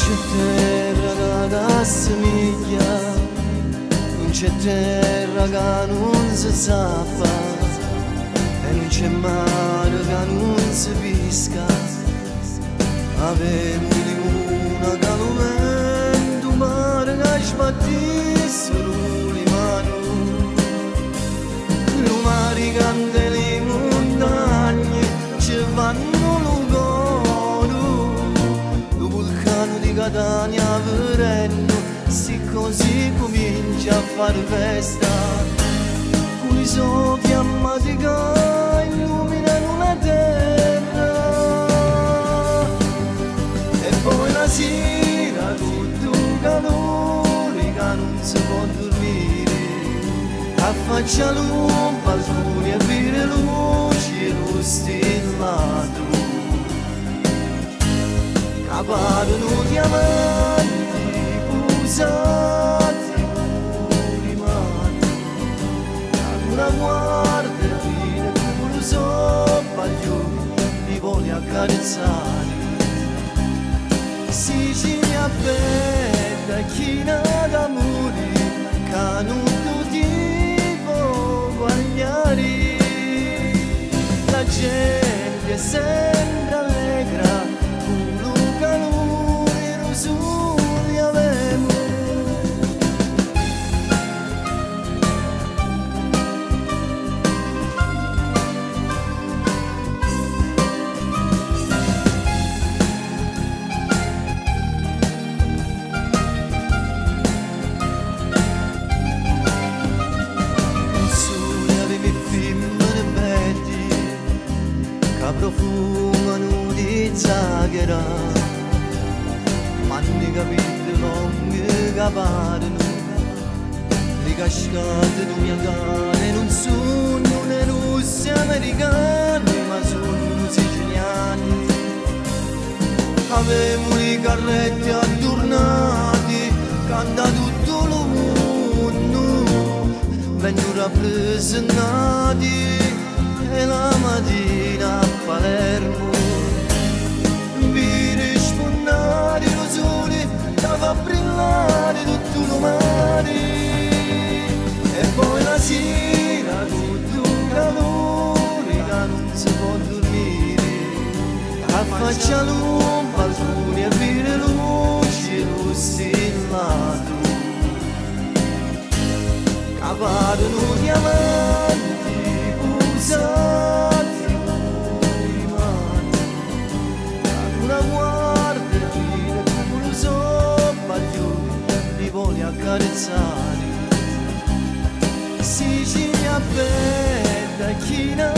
C'è terra che t'assomiglia, non c'è terra che non si sa e non c'è mare che non si pesca. Avevo limone che lo vento, mare che sbattissero le mani, lo mare che le montagne ci vanno lo coro, lo vulcano di Catania verendo, se così comincia a far festa, con i suoi fiammati che illuminano la terra. E poi la sera tutto calore che non si può dormire, affaccia un balcone e vede luci lo stellato, caparono diamanti posati con le mani, una guarda fine come lo sbaglio li vuole accarezzare. Sicilia bella, china d'amore, che non ti può guagliare. La gente è sempre allegra, con lo calore lo sole avemo. Profumano di zaghera, ma ne capite lunghe che parano, le cascate di mia cane non sono né russi americani, ma sono siciliani. Avevo i carretti adornati, canta tutto il mondo, vengono rappresentati e la mattina a Palermo. Vi rispondare lo sole, la fa brillare tutto il mare. E poi la sera tutto calore che non si può dormire, affaccia un balcone e vede luci lo stellato, caparono diamanti posati con le mani, una guarda fine come lo sbaglio li vuole accarezzare. Sicilia bella, china